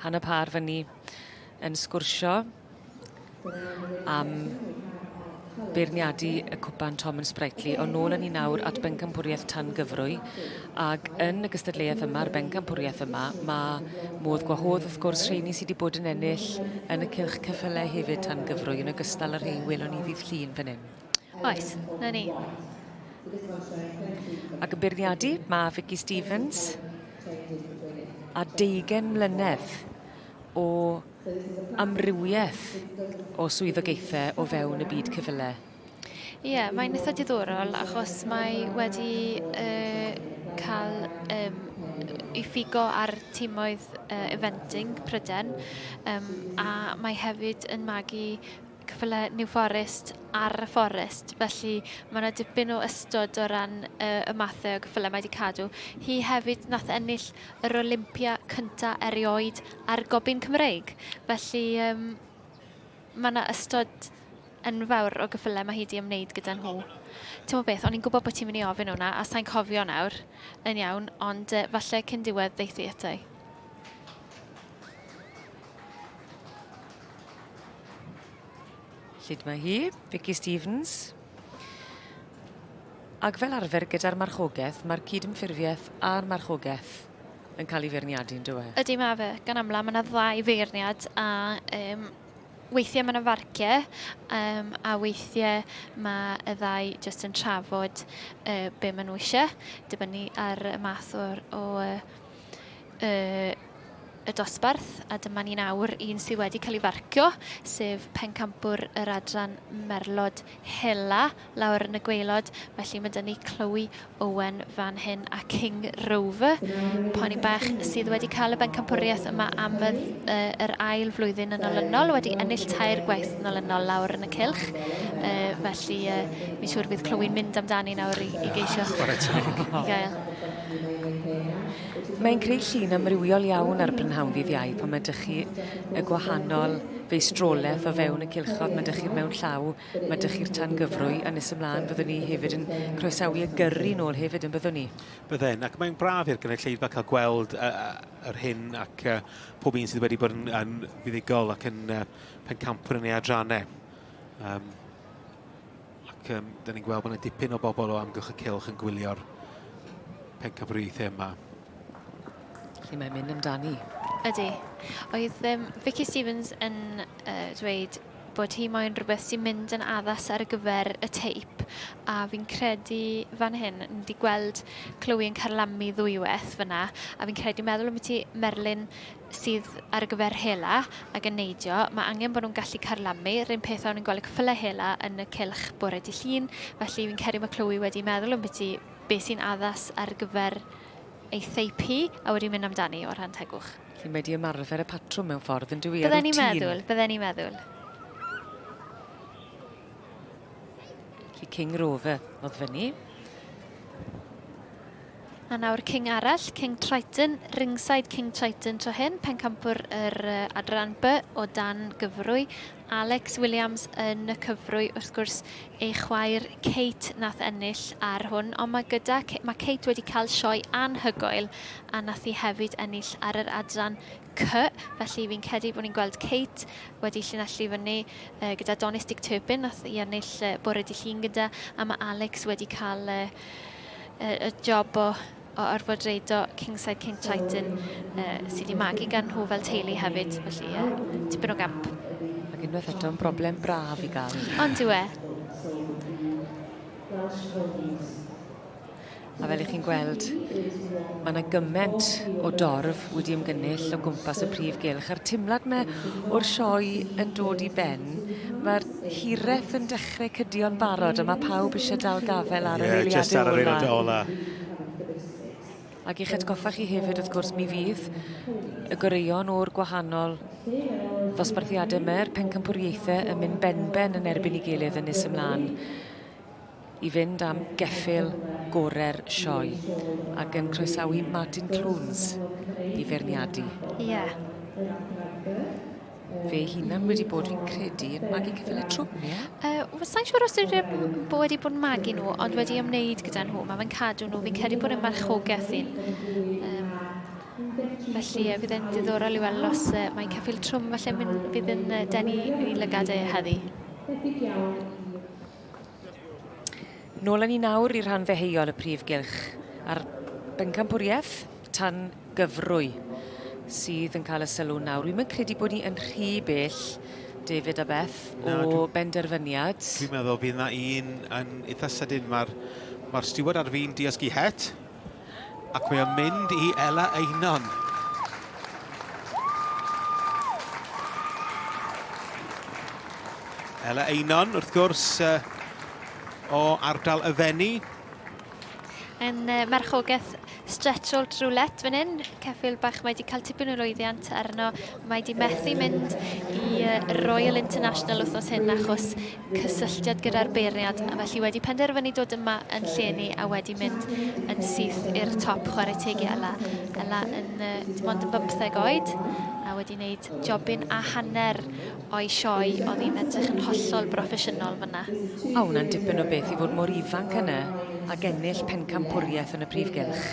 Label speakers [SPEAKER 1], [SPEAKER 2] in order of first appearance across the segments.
[SPEAKER 1] Hannah Parr fyny yn sgwrsio am beirniadu y cwpan Tom and Sprightly, ond nôl â ni nawr at bencampwriaeth tan gyfrwy, ac yn y gystadleuaeth yma, yr bencampwriaeth yma, mae modd gwahodd wrth gwrs rheini sydd wedi bod yn ennill yn y cylch ceffylau hefyd tan gyfrwy, yn ogystal â'r rhei welon ni ddydd Llun fan hyn.
[SPEAKER 2] Oes, na ni.
[SPEAKER 1] Ac yn beirniadu, mae Vicky Stevens, a deugain mlynedd o amrywiaeth o swyddogaethau o fewn y byd ceffylau.
[SPEAKER 2] Ie, yeah, mae'n eitha diddorol achos mae wedi uh, cael um, ei ffigo ar timoedd uh, eventing Pryden um, a mae hefyd yn magu cyffyle New Forest ar y fforest, felly mae yna dipyn o ystod o ran uh, y mathau o gyffyle mae wedi cadw. Hi hefyd nath ennill yr Olympia cynta erioed ar gobin Cymreig, felly um, mae yna ystod enfawr o gyffyle mae hi wedi ymwneud gyda nhw. Ti'n beth, o'n i'n gwybod bod ti'n mynd i ofyn hwnna, a sa'n cofio nawr yn iawn, ond uh, falle cyn diwedd ddeith i atai.
[SPEAKER 1] Lle mae hi, Vicky Stevens. Ac fel arfer gyda'r marchogaeth, mae'r cydymffurfiaeth a'r marchogaeth yn cael ei feirniadu yn dyw e?
[SPEAKER 2] Ydy mae fe, gan amla mae yna ddau feirniad a um, weithiau mae yna farciau um, a weithiau mae y ddau jyst yn trafod uh, be maen nhw eisiau, dibynnu ar y math o'r, o uh, y dosbarth, a dyma ni'n awr un sydd wedi cael ei farcio, sef pencampwr yr adran Merlod Hela lawr yn y gwaelod. Felly mae dyn ni Chloe Owen fan hyn a King Rover, poni bach sydd wedi cael y bencampwriaeth yma am y, yr ail flwyddyn yn olynol, wedi ennill tair gwaith yn olynol lawr yn y cylch. Uh, felly uh, mi'n siŵr bydd Chloe'n mynd amdani nawr i, i geisio i gael.
[SPEAKER 1] Mae'n creu llun amrywiol iawn ar brynhawn ddydd Iau pan mae dych chi y gwahanol feistrolaeth o fewn y cylchoedd, mae dych chi'r mewn llaw, mae dych chi'r tan gyfrwy, a nes ymlaen fyddwn ni hefyd yn croesawu y gyrru nôl hefyd yn byddwn ni?
[SPEAKER 3] Bydden, ac mae'n braf i'r gynulleidfa cael gweld uh, yr hyn ac uh, pob un sydd wedi bod yn, yn fuddugol ac yn uh, pencampwr yn ei adrannau. Um, Ac um, da ni'n gweld bod yna dipyn o bobl o amgylch y cylch yn gwylio'r pencampwriaethau yma.
[SPEAKER 1] Lle mae'n mynd amdani.
[SPEAKER 2] Ydy. Oedd um, Vicky Stevens yn uh, dweud bod hi moyn rhywbeth sy'n mynd yn addas ar gyfer y teip a fi'n credu fan hyn, ni wedi gweld Chloe yn carlamu ddwywaith fyna a fi'n credu meddwl am ti Merlin sydd ar gyfer hela ac yn neidio, mae angen bod nhw'n gallu carlamu, yr un peth o'n i'n gweld y ceffylau hela yn y cylch bore dydd Llun, felly fi'n credu mae Chloe wedi meddwl ambiti beth sy'n addas ar gyfer ei theip hi a wedi mynd amdani o rhan tegwch.
[SPEAKER 1] Felly mae wedi ymarfer y patrwm mewn ffordd yn dyw i,
[SPEAKER 2] Bydden ni'n meddwl, bydden ni'n meddwl.
[SPEAKER 1] Felly King Rover oedd fyny.
[SPEAKER 2] A nawr King arall, King Triton, Ringside King Triton tro hyn, pencampwr yr adran B o dan gyfrwy. Alex Williams yn y cyfrwy, wrth gwrs, ei chwaer Kate nath ennill ar hwn, ond mae gyda, mae Kate wedi cael sioe anhygoel a nath hi hefyd ennill ar yr adran C, felly fi'n credu bod ni'n gweld Kate wedi llinellu fyny uh, gyda Donis Dick Turpin, nath i ennill uh, bore dy llun gyda, a mae Alex wedi cael uh, uh, y job o, o orfod reido Kingside King Triton, uh, sydd wedi magu gan nhw fel teulu hefyd, felly uh, tipyn o gamp.
[SPEAKER 1] Ac unwaith eto yn broblem braf i gael.
[SPEAKER 2] Ond yw e.
[SPEAKER 1] A fel 'ych chi'n gweld, ma' 'na gyment o dorf wedi ymgynnull o gwmpas y prif gylch, a'r timlad 'ma o'r sioe yn dod i ben, ma'r hireth yn dechre cydio'n barod a ma' pawb isie dal gafel ar yr eiliade ola.
[SPEAKER 3] Ie, jyst ar yr eiliade ola.
[SPEAKER 1] Ac i'ch atgoffa chi hefyd, wrth gwrs, mi fydd y goreuon o'r gwahanol ddosbarthiadau 'ma, yr pencampwriaethe yn mynd benben yn erbyn 'i gilydd yn nes ymlaen. i fynd am geffyl gore'r sioe ac yn croesawu Martin Clunes i feirniadu.
[SPEAKER 2] Ie. Yeah.
[SPEAKER 1] Fe hunan wedi bod, fi'n credu, yn magu ceffylau trwm, ie?
[SPEAKER 2] Uh, Wel, sa'n siŵr os wedi bod wedi bod yn magu nhw, ond wedi ymwneud gyda nhw. Mae fe'n cadw nhw. Fi'n credu bod yn marchogaeth i'n... Um, Felly e, fydd e'n diddorol i weld os e, mae ceffyl trwm falle mynd, fydd yn denu i lygad e heddi.
[SPEAKER 1] Nôl â ni nawr i rhan ddeheuol y prif gylch a'r bencampwriaeth tan gyfrwy sydd yn cael y sylw nawr. Dwi'm yn credu bod ni yn rhy bell, David a Beth, o Na, benderfyniad.
[SPEAKER 3] Dwi'n meddwl fydd 'na un yn eitha sydyn. Mae'r ma steward ar fin diosgu het, ac mae o'n mynd i Ela Einon. Ela Einon, wrth gwrs, o ardal y Fenni.
[SPEAKER 2] Yn marchogaeth Stretchold Roulette fan hyn, ceffyl bach mae wedi cael tipyn o lwyddiant arno. Mae wedi methu mynd i Royal International wythnos hyn achos cysylltiad gyda'r beirniad, a felly wedi penderfynu dod yma yn lle ni a wedi mynd yn syth i'r top chwarae teg i Ela. Ela yn uh, dim ond yn 15 oed a wedi wneud jobyn a hanner o'i sioe, oedd hi'n edrych yn hollol broffesiynol fyna.
[SPEAKER 1] A hwnna'n dipyn o beth i fod mor ifanc yna ac ennill pencampwriaeth yn y prif gylch.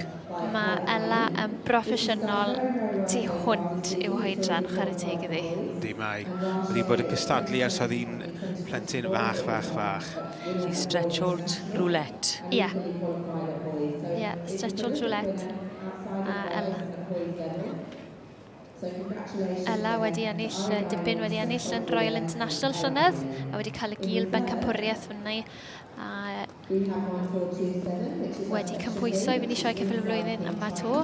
[SPEAKER 2] Mae Ela yn broffesiynol tu hwnt i'w hoedran, chwarae teg iddi.
[SPEAKER 3] Yndi, mae wedi bod yn cystadlu ers oedd hi'n plentyn fach, fach, fach.
[SPEAKER 1] Felly stretch hold roulette.
[SPEAKER 2] Ie. Yeah. Ie, yeah, stretch hold roulette. A Ela. Ela wedi ennill, dipyn wedi ennill yn Royal International llynedd a wedi cael y gil bencampwriaeth fyny a wedi cymhwyso i fynd i sioe ceffyl y flwyddyn yma to.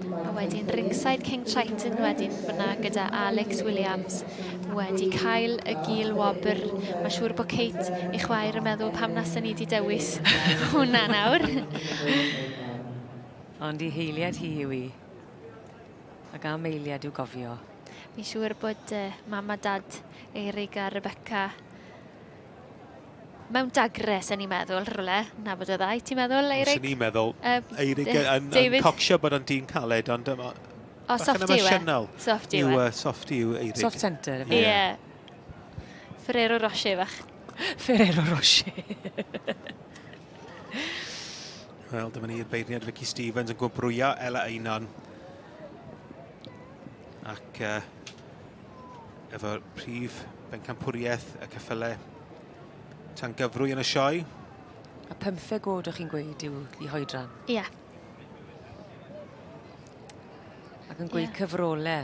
[SPEAKER 2] A wedyn Ringside King Triton wedyn fyna gyda Alex Williams wedi cael y gil wobr. Mae'n siŵr bod Kate ei chwaer yn meddwl pam nas ni wedi dewis hwnna nawr.
[SPEAKER 1] Ond i heiliad hi yw i. Ac am eiliad i'w gofio.
[SPEAKER 2] Fi'n siŵr bod uh, mam a dad Eirig a Rebecca mewn dagre, sen i'n meddwl, rhywle, na bod y ddau. Ti'n meddwl, Eirig?
[SPEAKER 3] Sen i'n meddwl, uh, Eirig yn, yn cocsio bod o'n dyn caled, ond um,
[SPEAKER 2] o, soft yw e. Soft yw
[SPEAKER 3] e. Soft yw Eirig.
[SPEAKER 1] Soft centre.
[SPEAKER 2] Ie. Yeah. Ferrero Rocher fach.
[SPEAKER 1] Ferrero Rocher.
[SPEAKER 3] Wel, dyma ni'r beirniad Vicky Stevens yn gwobrwyo Ela Einon. Ac uh, efo'r prif bencampwriaeth y ceffyle tan gyfrwy yn y sioe.
[SPEAKER 1] A 15 oed o'ch chi'n gweud yw i hoedran?
[SPEAKER 2] Ie. Yeah.
[SPEAKER 1] Ac yn gweud yeah. cyfrole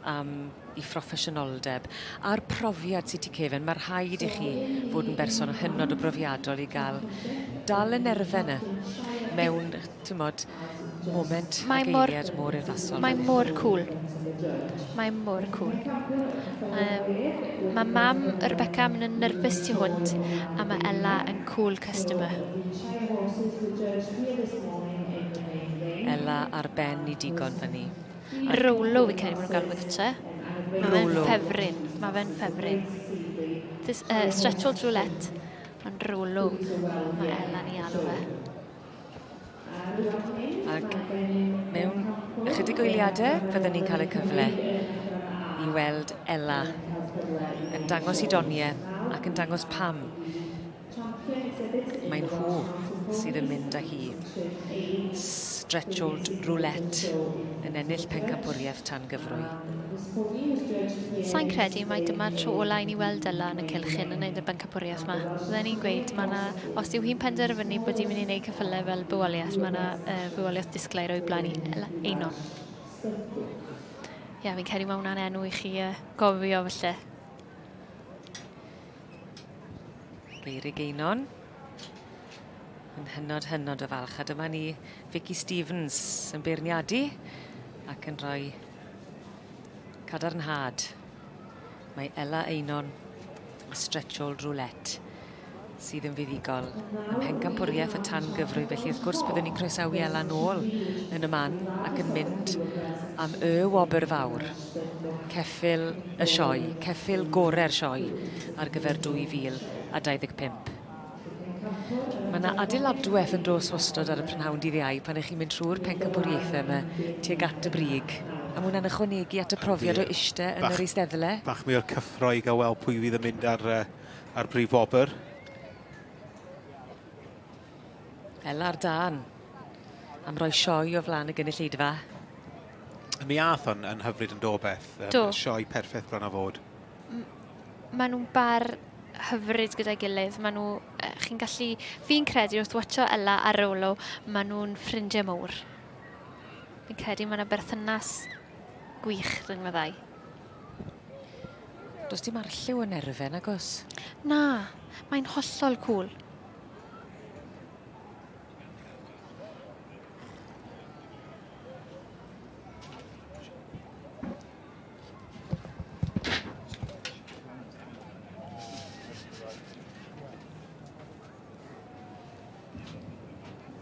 [SPEAKER 1] am 'i phroffesiynoldeb a'r profiad sy 'ti Kevan, ma' rhaid i chi fod yn berson hynod o brofiadol i ga'l dal y nerfe 'na mewn t'mod moment
[SPEAKER 2] Mae
[SPEAKER 1] ac
[SPEAKER 2] mor,
[SPEAKER 1] eiliad mor urddasol.
[SPEAKER 2] Mae mor cool. Mae mor cool. Um, mae mam Rebecca yn mynd yn nerfus tu hwnt a mae Ella yn cool customer.
[SPEAKER 1] Ella ar ben i digon fyny.
[SPEAKER 2] Rolo fi credu maen nhw'n galw fe gytre. Mae fe'n ffefryn. Mae fe'n ffefryn. This, uh, Stretchel Roulette, ond Rolo mae Elan i alw fe.
[SPEAKER 1] Ac mewn ychydig o eiliadau, fyddwn ni'n cael y cyfle i weld Ela yn dangos i doniau ac yn dangos pam Mae nhw sydd yn mynd â hi. Stretchold Roulette yn ennill pencampwriaeth tan gyfrwy.
[SPEAKER 2] Sa'n credu mai dyma'r tro ola i ni weld Ella yn y cylch hyn yn neud y bencampwriaeth 'ma. Fydden i'n gweud ma' 'na... Os yw hi'n penderfynu bod hi'n mynd i wneud ceffylau fel bywoliaeth, ma' 'na uh, fywoliaeth disglair o'i blaen i Ella Einon. Ie, yeah, fi'n credu mae hwnna'n enw i chi uh, gofio falle.
[SPEAKER 1] Geirig Einon. Yn hynod, hynod o falch. A dyma ni Vicky Stevens yn beirniadu ac yn rhoi cadarnhad. Mae Ella Einon a Stretch Old Roulette sydd yn fuddugol ym mhencampwriaeth y tan gyfrwy. Felly wrth gwrs byddwn ni'n croesawu Ella nôl yn y man ac yn mynd am y wobr fawr. Ceffyl y sioe, ceffyl gorau'r sioe ar gyfer 2025. Mae yna adeiladwaith yn dos wastod ar y prynhawn dydd Iau pan ych chi'n mynd trwy'r pencampwriaethau yma tuag at y brig. A mae hwnna'n ychwanegu at y profiad o eiste yn yr eisteddle.
[SPEAKER 3] Bach mwy o'r cyffro i gael weld pwy fydd yn mynd ar, ar brif wobr.
[SPEAKER 1] Ela'r dan am roi sioe o flaen y gynulleidfa.
[SPEAKER 3] Mi ath hon yn hyfryd yn do beth.
[SPEAKER 2] Do.
[SPEAKER 3] Sioe perffaith bron a fod.
[SPEAKER 2] Maen nhw'n bar hyfryd gyda'i gilydd. Maen nhw, chi'n gallu, fi'n credu wrth watcho Ella a Rolo, maen nhw'n ffrindiau mowr. Fi'n credu mae yna berthynas gwych rhwng y ddau.
[SPEAKER 1] Does dim arlliw yn nerfau, nag oes?
[SPEAKER 2] Na, mae'n hollol cool.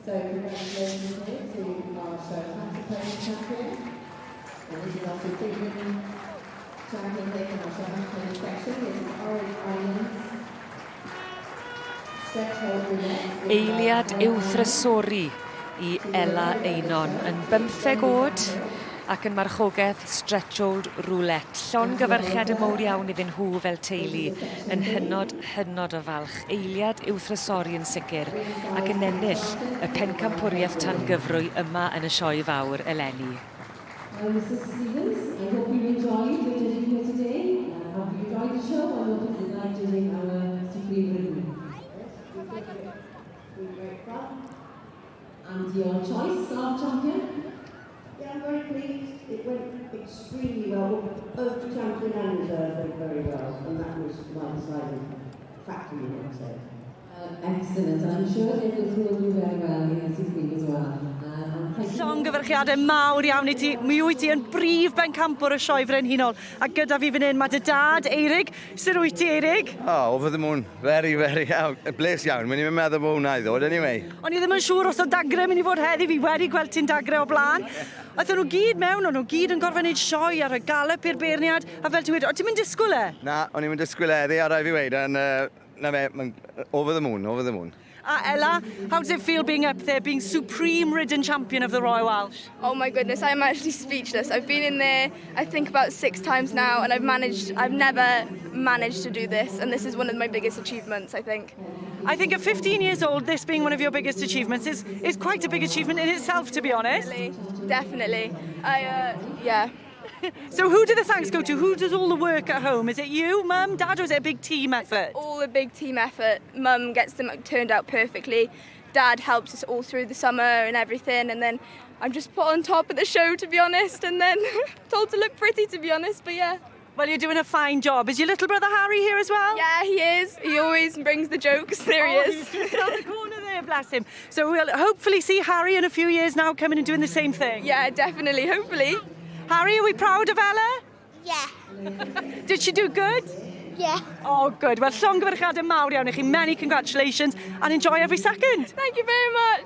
[SPEAKER 4] So congratulations here to our show hunter champion. And this is our supreme champion here in our show hunter section. This is Orange Islands.
[SPEAKER 1] Eiliad i'w thrysori i Ela Einon yn bymtheg oed ac yn marchogaeth Stretchold Roulette. Llongyfarchiade mowr iawn iddyn nhw fel teulu yn hynod, hynod o falch. Eiliad i'w thrysori yn sicr ac yn ennill y pencampwriaeth tan gyfrwy yma yn y Sioe Fawr eleni.
[SPEAKER 4] Well, Mrs Stevens, I hope you enjoyed your judging here today. I hope you enjoyed the show and hope you like judging our Supreme Ridden. And your choice of champion?
[SPEAKER 5] Yeah, I'm very pleased. It went extremely well. Both the champion and reserve went very well, and that was my deciding factor, you might say.
[SPEAKER 4] Excellent. I'm sure they will throw you very well in the Supreme as well. And thank you.
[SPEAKER 6] Llongyfarchiadau mawr iawn i ti. Mi wyt ti yn brif bencampwr y Sioe Frenhinol. A gyda fi fan hyn mae dy dad, Eirig. Sut wyt ti, Eirig?
[SPEAKER 7] Oh, over the moon. Very, very iawn. Bles iawn. Mae'n i'n meddwl bod hwnna i ddod, anyway.
[SPEAKER 6] O'n i ddim yn siŵr os o dagre mynd i fod heddi. Fi wedi gweld ti'n dagre o blaen. Aethon nhw gyd mewn, o'n nhw gyd yn gorfod wneud sioe ar y galop i'r beirniad. A fel ti'n gweud, o ti'n mynd disgwyl e?
[SPEAKER 7] Na, o'n i'n disgwyl heddi, a rai fi weid, and, na fe, mae'n over the moon, over the moon.
[SPEAKER 6] A Ella, how does it feel being up there, being supreme ridden champion of the Royal Welsh?
[SPEAKER 8] Oh my goodness, I'm actually speechless. I've been in there, I think about 6 times now, and I've never managed to do this, and this is one of my biggest achievements, I think.
[SPEAKER 6] I think at 15 years old, this being one of your biggest achievements is quite a big achievement in itself, to be honest.
[SPEAKER 8] Definitely, definitely. Yeah.
[SPEAKER 6] So who do the thanks go to? Who does all the work at home? Is it you, Mum, Dad, or is it a big team effort?
[SPEAKER 8] It's all a big team effort. Mum gets them turned out perfectly. Dad helps us all through the summer and everything, and then I'm just put on top of the show, to be honest, and then told to look pretty, to be honest, but yeah.
[SPEAKER 6] Well, you're doing a fine job. Is your little brother Harry here as well?
[SPEAKER 8] Yeah, he is. He always brings the jokes. There he is.
[SPEAKER 6] He's just round the corner there, bless him. So we'll hopefully see Harry in a few years now coming and doing the same thing.
[SPEAKER 8] Yeah, definitely, hopefully.
[SPEAKER 6] Harry, are we proud of Ella?
[SPEAKER 9] Yeah.
[SPEAKER 6] Did she do good?
[SPEAKER 9] Yeah.
[SPEAKER 6] Oh, good. Well, llongyfarchiadau mawr iawn i chi. Many congratulations and enjoy every second.
[SPEAKER 8] Thank you very much.